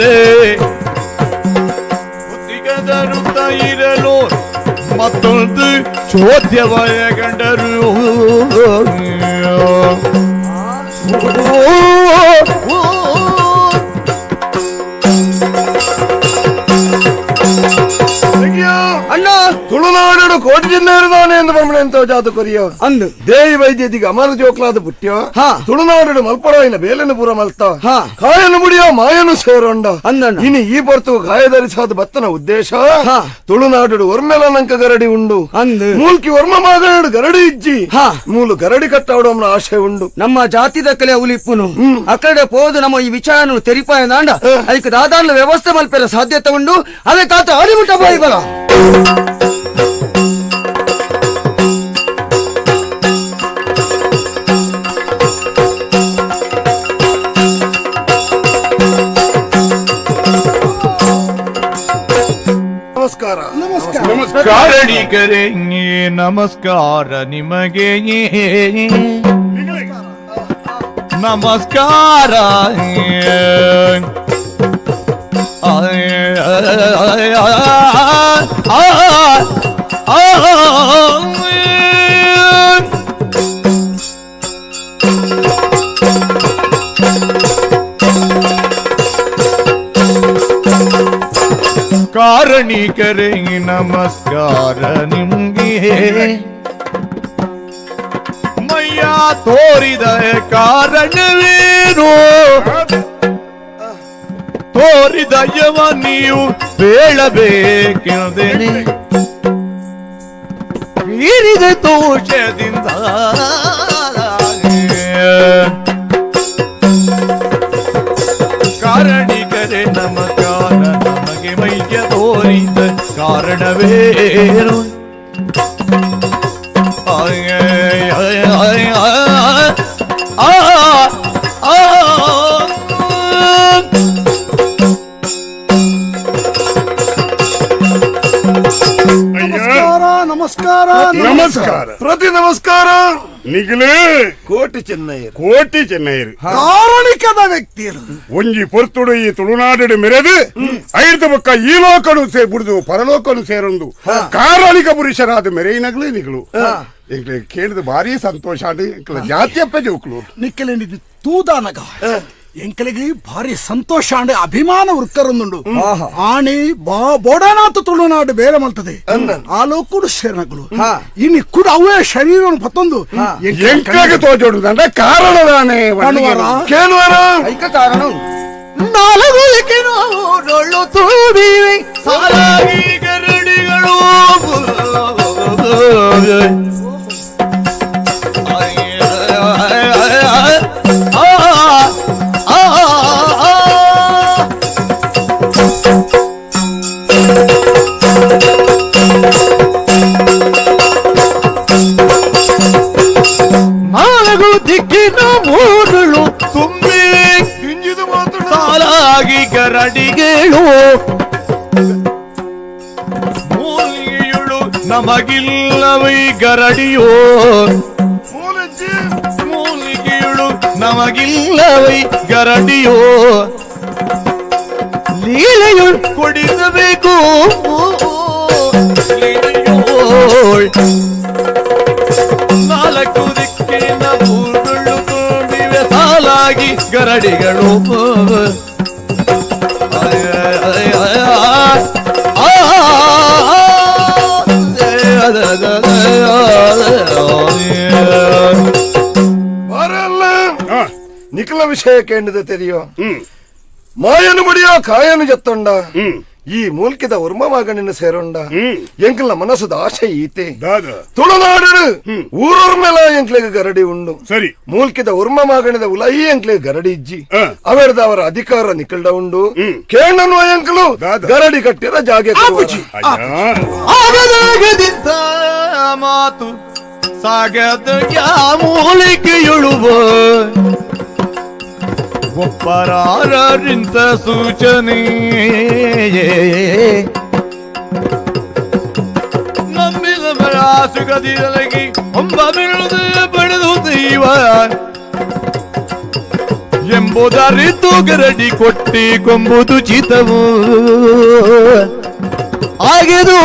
ಮೇಲೆ ಬುದ್ಧಿಗದರುತ್ತ ಇರಲು ಮತ್ತೊಂದು ಚೋದ್ಯವಯ ಕಂಡರು. ಅಣ್ಣ ತುಳುನಾಡು ಕೋಟಿ ಜಿಲ್ಲೆಯರುದಾನೆ ಎಂದು ಬ್ರಹ್ಮಣಂತ ಜಾತ ಕೊರಿಯೋ ಅಂದು ದೇವಿ ವೈದ್ಯದಿಗೆ ಅಮರ ಜೋಕ್ಲಾದ ಪುಟ್ಟ್ಯೋ ತುಳುನಾಡು ಮಲ್ಪಡೋಯಿನ ಬೇಲನ್ನು ಪೂರ ಮಲ್ತ ಕಾಯನು ಮುಡಿಯೋ ಮಾಯನು ಸೇರೊಂಡ ಅಂದಣ್ಣ. ಇನಿ ಈ ಪೊರ್ತು ಗಾಯಧರಿಸಾದ ಬತ್ತನ ಉದ್ದೇಶ ತುಳುನಾಡು ಒರ್ಮೆಲನಂಕ ಗರಡಿ ಉಂಡು ಅಂದು ಮೂಲ್ಕಿ ವರ್ಮ ಮಾಗನಾಡು ಗರಡಿ ಇಜ್ಜಿ ಮೂಲು ಗರಡಿ ಕಟ್ಟಾಡೋಮ್ನ ಆಶೆ ಉಂಡು. ನಮ್ಮ ಜಾತಿದ ಕಲೆ ಉಲಿಪ್ಪುನು ಅಕಡೆ ಪೋದು ನಮ್ಮ ಈ ವಿಚಾರನು ತೆರಿಪಾಯ ನಾಂಡ ಐಕ್ ದಾದಾನ ವ್ಯವಸ್ಥೆ ಮಲ್ಪೆರ ಸಾಧ್ಯತೆ ಉಂಡು. ಅದೇ ತಾತ ಅಡಿಮುಟ್ಟ ಬಾಯಿ ಬಲ. ನಮಸ್ಕಾರ ನಮಸ್ಕಾರ ಕಾರಣಿಕರೇ, ನಮಸ್ಕಾರ ನಿಮಗೆ, ನಮಸ್ಕಾರ. ಕಾರಣಿಕರೇ ನಮಸ್ಕಾರ ನಿಮಗೆ, ಮೈಯ ತೋರಿದ ಕಾರಣವೇನು? ತೋರಿದ ಯವ ನೀವು ಬೇಳಬೇಕೆಂದೇನೆ ಮೀರಿದ ದೋಷದಿಂದ ಕಾರಣಿಕರೇ ನಮಸ್ಕಾರ ನಮಗೆ ಮೈಯ ತೋರಿದ ಕಾರಣವೇನು? ನಮಸ್ಕಾರ ನಮಸ್ಕಾರ ಪ್ರತಿ ನಮಸ್ಕಾರ. ನಿಗಲೇ ಕೋಟಿ ಚೆನ್ನೈಯರು, ಕೋಟಿ ಚೆನ್ನೈಯರು ಕಾರಣಿಕದ ವ್ಯಕ್ತಿಯರು. ಒಂಜಿ ಪೊರ್ತುಡು ಈ ತುಳುನಾಡು ಮೆರೆದು ಐದು ಬೊಕ್ಕ ಈ ಲೋಕನು ಸೇ ಬುಡಿದು ಪರಲೋಕನು ಸೇರೊಂದು ಕಾರಣಿಕ ಪುರುಷರಾದ ಮೆರೆಯಿನಗಲೇ ನಿಗಲು ಎಂಕ್ಲೆ ಕೇಳಿದ ಭಾರಿ ಸಂತೋಷ. ಎಂಕ್ಲ ಜಾತಿಯಪ್ಪ ಜೋಕ್ಲು ನಿಕ್ಕಲೇನಿದ್ದು ತೂದಾನಗ ಎಂಕಲಿಗೆ ಭಾರಿ ಸಂತೋಷ ಅಂಡ್ ಅಭಿಮಾನ ಉರ್ಕರೊಂದುಂಡು. ಆಣಿ ಬಾ ಬೋಡನಾಥ ತುಳುನಾಡು ಬೇರೆ ಮಲ್ತದೆ ಆ ಲೋಕುಡು ಸೇರನಗಳು ಇನ್ನು ಕೂಡ ಅವೇ ಶರೀರವನ್ನು ಪತ್ತೊಂದು ಎಂಕ್ಲೆಗೆ ತೋಜೋಡು ಕಾರಣದಾನೆ ಕೇಳುವರ ಐಕ ಕಾರಣ ನಾಲ್ಕು ತೂಬಿವೆ ಸಾಲಾಗಿ ಗರಡಿಗಳು. ನಾಲ್ಕು ದಿಕ್ಕಿನ ಮೂರುಳು ತುಂಬಿ ಸಾಲಾಗಿ ಗರಡಿಗಳು. ಮೂಲಿಗೆಯುಳು ನಮಗಿಲ್ಲವೈ ಗರಡಿಯೋ, ಮೂಲಿಗೆಯುಳು ನಮಗಿಲ್ಲವೈ ಗರಡಿಯೋ, ಲೀಲೆಯುಳ್ ಕೊಡಿಸಬೇಕು ನಾಲ್ಕು ದಿಕ್ಕಿನ ಮೂರುಳು ತುಂಬಿವೆ ಸಾಲಾಗಿ ಗರಡಿಗಳು. ಬರಲ್ಲ ನಿಖಲ ವಿಷಯ ಕೇಂದ್ರದ ತೆರೆಯೋ ಮಾಯನು ಮುಡಿಯೋ ಕಾಯನು ಜತ್ತೊಂಡ ಈ ಮೂಲ್ಕಿದ ಉರ್ಮ ಮಗನಿನ ಸೇರೊಂಡ ಎಂಕಲ್ನ ಮನಸ್ಸದ ಆಶೆ ಈತೆ. ತುಳುನಾಡು ಊರೂರ್ಮೆಲ ಎಂಕ್ಲೆಗ್ ಗರಡಿ ಉಂಡು. ಸರಿ ಮೂಲ್ಕಿದ ಉರ್ಮ ಮಗನಿದ ಉಲೈ ಎಂಕ್ಲೆಗ್ ಗರಡಿ ಇಜ್ಜಿ ಅವೆರ್ದ ಅವರ ಅಧಿಕಾರ ನಿಕಲ್ಡ ಉಂಡು. ಕೇಳನು ಎಂಕಲು ಗರಡಿ ಕಟ್ಟಿರ ಜಾಗೆ ಆಗದಾಗದಿದ್ದ ಮಾತು ಸಾಗದ ಯಾ ಮೂಲಿಕೆಯುಳುವ ಒಬ್ಬರಾರಿಂತ ಸೂಚನೆ ನಂಬಿದ ಕೊಂಬುದರಿದ್ದು ಗರಡಿ ಕೊಟ್ಟಿ ಕೊಂಬುದು ಚಿತವು ಆಗಿದು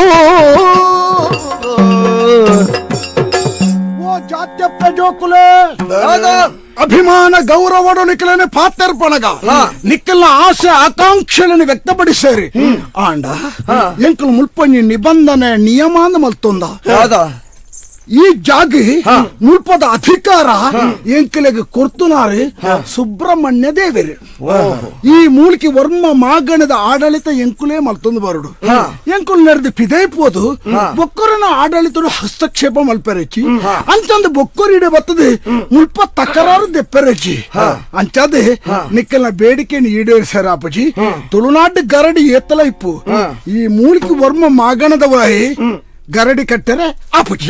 ಓ ಜಾತ್ಯ ಪ್ರಜೋಕುಲೇ ಅಭಿಮಾನ ಗೌರವಡು ನಿಖಲನೆ ಪಾತರ್ಪಣಗ ನಿಖಲ್ನ ಆಸೆ ಆಕಾಂಕ್ಷೆಗಳನ್ನು ವ್ಯಕ್ತಪಡಿಸೇರಿ ಆಂಡ ಎಂಕಲ್ ಮುಲ್ಪಂಜಿ ನಿಬಂಧನೆ ನಿಯಮಾನ ಮಲ್ತೊಂದ ಈ ಜಾಗಿ ಮುಲ್ಪದ ಅಧಿಕಾರ ಎಂಕಲೆಗೆ ಕೊರ್ತುನಾರಿ ಸುಬ್ರಹ್ಮಣ್ಯ ದೇವರು. ಈ ಮೂಲಿಕೆ ವರ್ಮ ಮಾಗಣದ ಆಡಳಿತ ಎಂಕುಲೇ ಮಲ್ತೊಂದು ಬರುಡು ಎಂಕುಲ್ ನೆರೆದು ಪಿದೈಪೋದು ಬೊಕ್ಕರನ ಆಡಳಿತರು ಹಸ್ತಕ್ಷೇಪ ಮಲ್ಪೆರಚಿ ಅಂತಂದು ಬೊಕ್ಕರಿಡೆ ಬರ್ತದೆ ಮುಲ್ಪ ತಕರಾರು ದೆಪ್ಪೆರಚಿ ಅಂಚಾದೆ ನಿಕ್ಕಲ್ನ ಬೇಡಿಕೆಯನ್ನು ಈಡೇರಿಸ್ಯಾರ ಅಪ್ಪಾಜಿ. ತುಳುನಾಡು ಗರಡಿ ಎತ್ತಲ ಇಪ್ಪು ಈ ಮೂಲಿಕೆ ವರ್ಮ ಮಾಗಣದ ವಾಯಿ ಗರಡಿ ಕಟ್ಟರೆ ಅಪ್ಪುಜಿ.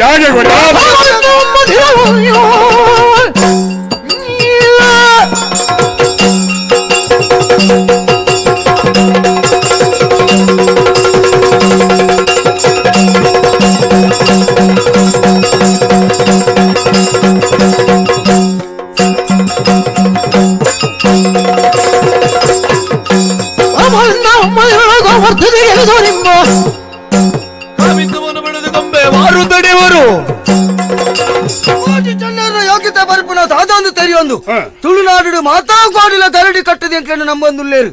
ಯೋಗ್ಯತೆ ಬರುಪುನ ದಾದೊಂದು ತೆರಿಯೊಂದು ತುಳುನಾಡು ಮಾತಾ ಗೋಡಿಲ ಗರಡಿ ಕಟ್ಟದೆ ಎಂಕಲು ನಮ್ಮೊಂದುಲ್ಲೇರು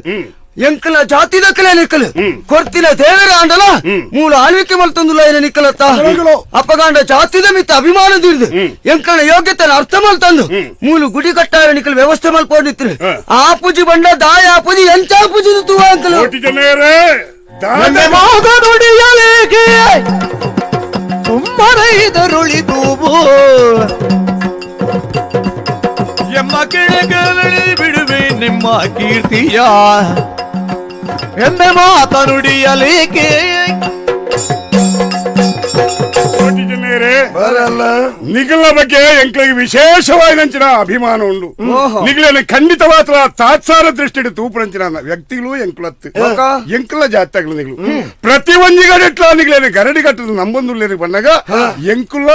ಎಂಕಲ ಜಾತಿದ ಕಲೆ ನಿಕ್ಕಲು ಕೊರ್ತಿನ ದೇವರ ಆಂಡಲ ಮೂಲ ಆಳ್ವಿಕೆ ಮಲ್ತೊಂದುಲ್ಲ ಏನ ನಿಕ್ಕಲತ್ತ ಅಪ್ಪಗಾಂಡ ಜಾತಿದ ಮಿತ್ತ ಅಭಿಮಾನ ತೀರ್ದು ಎಂಕಲ ಯೋಗ್ಯತೆ ಅರ್ಥ ಮಲ್ತಂದು ಮೂಲು ಗುಡಿ ಕಟ್ಟಾರ ನಿಕ್ಕಲು ವ್ಯವಸ್ಥೆ ಮಲ್ಕೊಂಡಿತ್ರು ಆ ಪೂಜಿ ಬಂಡ ದಾಯ ಆ ಪೂಜಿ ಎಂಚ ಪೂಜಿ ತೂವ ಅಂಕಲು ಸುಮ್ಮರೈದರುಳಿದೂಬು ಎಮ್ಮ ಕೆಳಗಲಳಿ ಬಿಡುವೆ ನಿಮ್ಮ ಕೀರ್ತಿಯ ಎಮ್ಮೆ ಮಾತ ನುಡಿಯಲೇಕೆ ನಿಗಲ ಬಗ್ಗೆ ಎಂಕ್ಲಿಗೆ ವಿಶೇಷವಾದ ಅಭಿಮಾನ ಉಂಡು. ನಿಗಲನ ಖಂಡಿತವಾದ ತಾತ್ಸಾರ ದೃಷ್ಟಿ ತೂಪುರಂಚಿನ ವ್ಯಕ್ತಿಗಳು ಎಂಕುಲತ್ತು ಎಂಕಲ ಜಾತ್ಯಗಳು ನಿಗಲು ಪ್ರತಿ ಒಂಜಿಗಡೆ ನಿಗಲೇನೆ ಗರಡಿ ಕಟ್ಟದ ನಂಬೊಂದುಲ್ಲೇರಿ ಬಣ್ಣಗ ಎಂಕುಲ.